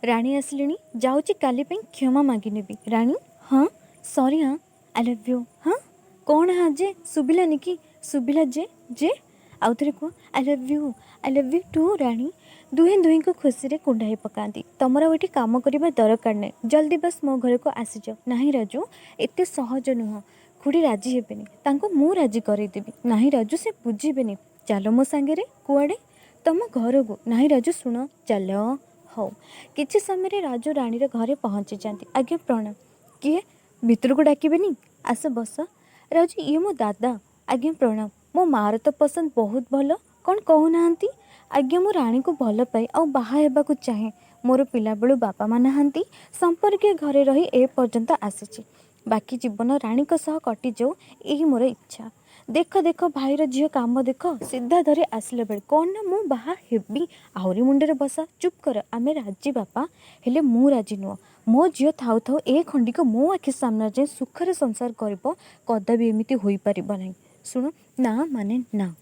ରାଣୀ ଆସିଲେଣି, ଯାଉଛି କାଲି ପାଇଁ କ୍ଷମା ମାଗିନେବି। ରାଣୀ, ହଁ, ସରି, ହଁ, I love you. ହଁ, କ'ଣ? ହଁ ଯେ ଶୁଭିଲାନି କି? ଶୁଭିଲା ଯେ, ଯେ ଆଉଥରେ କୁହ। I love you. I love you too ରାଣୀ। ଦୁହେଁ ଦୁହିଁଙ୍କୁ ଖୁସିରେ କୁଣ୍ଢାଇ ପକାନ୍ତି। ତମର ଆଉ ଏଠି କାମ କରିବା ଦରକାର ନାହିଁ, ଜଲ୍ଦି ବାସ୍ ମୋ ଘରକୁ ଆସିଯାଅ। ନାହିଁ ରାଜୁ, ଏତେ ସହଜ ନୁହଁ। ଖୁଡ଼ି ରାଜି ହେବେନି। ତାଙ୍କୁ ମୁଁ ରାଜି କରେଇଦେବି। ନାହିଁ ରାଜୁ, ସେ ବୁଝିବେନି। ଚାଲ ମୋ ସାଙ୍ଗରେ। କୁଆଡ଼େ? ତମ ଘରକୁ। ନାହିଁ ରାଜୁ, ଶୁଣ, ଚାଲ। ହଉ। କିଛି ସମୟରେ ରାଜୁ ରାଣୀର ଘରେ ପହଞ୍ଚିଯାନ୍ତି। ଆଜ୍ଞା ପ୍ରଣାମ। କିଏ? ଭିତରକୁ ଡାକିବେନି? ଆସ ବସ। ରାଜୁ, ଇଏ ମୋ ଦାଦା। ଆଜ୍ଞା ପ୍ରଣାମ। ମୋ ମାଆର ତ ପସନ୍ଦ ବହୁତ ଭଲ। କ'ଣ କହୁନାହାନ୍ତି? ଆଜ୍ଞା, ମୁଁ ରାଣୀକୁ ଭଲ ପାଏ ଆଉ ବାହା ହେବାକୁ ଚାହେଁ। ମୋର ପିଲାବେଳୁ ବାପା ମା ନାହାନ୍ତି। ସମ୍ପର୍କୀୟ ଘରେ ରହି ଏ ପର୍ଯ୍ୟନ୍ତ ଆସିଛି। ବାକି ଜୀବନ ରାଣୀଙ୍କ ସହ କଟିଯାଉ, ଏହି ମୋର ଇଚ୍ଛା। ଦେଖ ଦେଖ, ଭାଇର ଝିଅ କାମ ଦେଖ। ସିଧା ଧରି ଆସିଲା ବେଳେ କ'ଣ ନା ମୁଁ ବାହା ହେବି, ଆହୁରି ମୁଣ୍ଡରେ ବସା। ଚୁପ୍ କର। ଆମେ ରାଜି ବାପା, ହେଲେ ମୁଁ ରାଜି ନୁହଁ। ମୋ ଝିଅ ଥାଉ ଥାଉ ଏ ଖଣ୍ଡିକ ମୋ ଆଖି ସାମ୍ନାରେ ଯାଇ ସୁଖରେ ସଂସାର କରିବ, କଦାପି ଏମିତି ହୋଇପାରିବ ନାହିଁ। ଶୁଣ, ନା ମାନେ ନା।